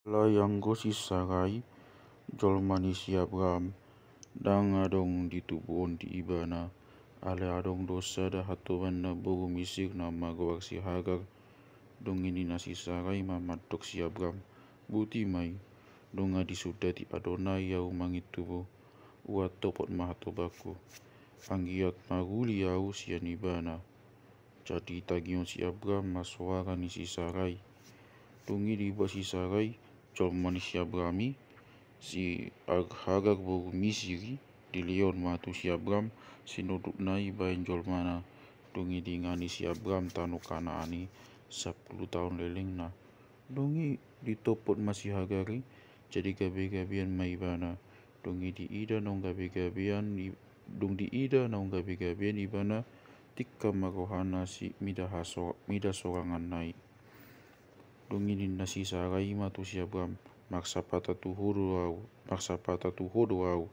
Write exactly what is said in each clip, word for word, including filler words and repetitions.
Alai anggo si Sarai, jolma ni si Abraham, ndang adong ditubuhon di ibana, alai adong do sada hatobanna boru Misir na margoar si Hagar. Dung i ninna si Sarai ma mandok si Abraham, boti ma i, nunga disundati Adonai ahu mangintubu, uantopot ma hatobanku, anggiat maruli ahu sian ibana. Jadi ditangihon si Abraham ma soara ni si Sarai. Dung i dibuat si Sarai, jolma ni si Abraham i, si Ag-, Hagar boru Misir i, dilehon ma tu si Abraham sinondukna i baen jolmana. Dung i dingani si Abraham tano Kanaan i sampulu taon lelengna. Dung i ditopot ma si Hagar i, jadi gabegabean ma ibana. Dung i diida naung gabegabean i-, dung diida naung gabegabean ibana, tingka ma rohana si mida haso-, mida soranganna i. Dung i ninna si Sarai ma tu si Abraham, marsapata tu ho do ahu, marsapata tu ho do ahu,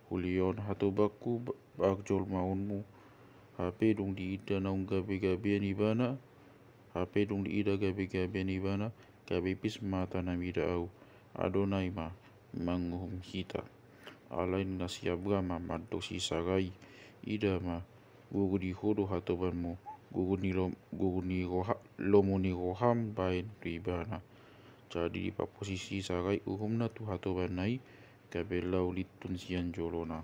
hulehon hatobanku ba-, ba-, jolmaonmu. Hape dung diida naung gabegabean ibana, hape dung diida gabegabean ibana, gabe pis ma hata na mida ahu, Adonai ma manguhum hita. Alai ninna si Abraham ma mandok si Sarai, ida ma, guru di ho do hatobanmu, guru ni lom-, guru ni roha-, lomo ni roham baen tu ibana. Jadi dipaposisi Sarai uhumna tu hatobanna i, gabe laho lintun sian jolona.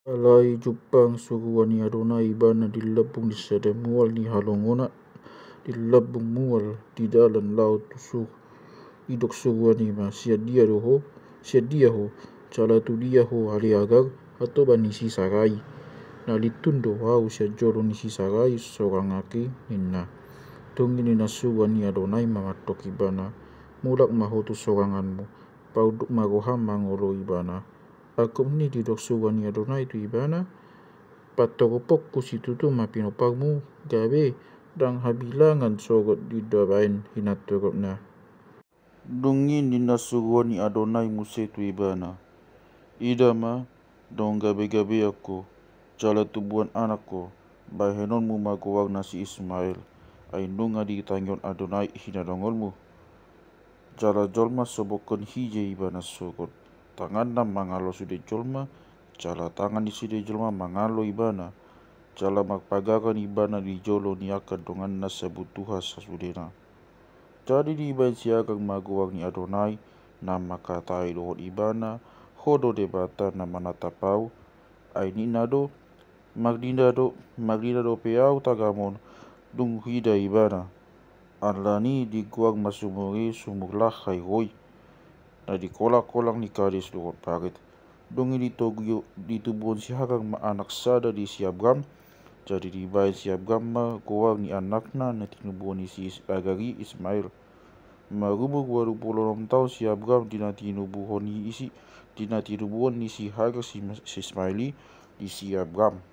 Alai jumpang suruan ni Adonai ibana di lambung ni sada mual ni halongonan, di lambung mual di dalan laho tu Sur. Didok suruan i ma, sian dia do ho, sian dia ho, jala tu dia ho ale Hagar, hatoban ni si Sarai. Na lintun do ahu sian jolo ni si Sarai sorang aki, ninna. Dung i ninna suruan ni Adonai ma mandok ibana, mulak ma ho tu soranganmu, paunduk ma roham mangoloi ibana. Angkup ni i didok suruan ni Adonai tu ibana, pantoroponku situtu ma pinomparmu, gabe ndang habilangan sogot do dibaen hinantoropna. Dung i ninna suruan ni Adonai muse tu ibana, ida ma, naung gabegabean ho, jala tubuan anak ho, bahenonmu ma goarna si Ismael, ai nunga ditangihon Adonai hinadongolmu. Jala jolma so bongkon hige ibana sogot, tanganna mangalo sude jolma, jala tangan ni sude jolma mangalo ibana, jala marpagaran ibana di jolo ni angka donganna sabutuha sasudena. Jadi dibaen si Hagar ma goar ni Adonai, na mangkatai dohot ibana, ho do Debata na manatap ahu, ai ninna do, marnida do, marnida dope ahu tagamon, dung huida ibana. Alani digoar ma sumur i Sumur Lahai Roi, na di kolangkolang ni Kades dohot Paran. Dung i ditogu-, ditubuhon si Hagar ma anak sada di si Abraham, jadi dibaen si Abraham ma goar ni anakna na tinubuhon ni si Is-, Hagar i Ismael. Marumur ualu pulu onom taon si Abraham di na tinubuhon ni si, di na tinubuhon ni si Hagar si, si Ismael i di si Abraham.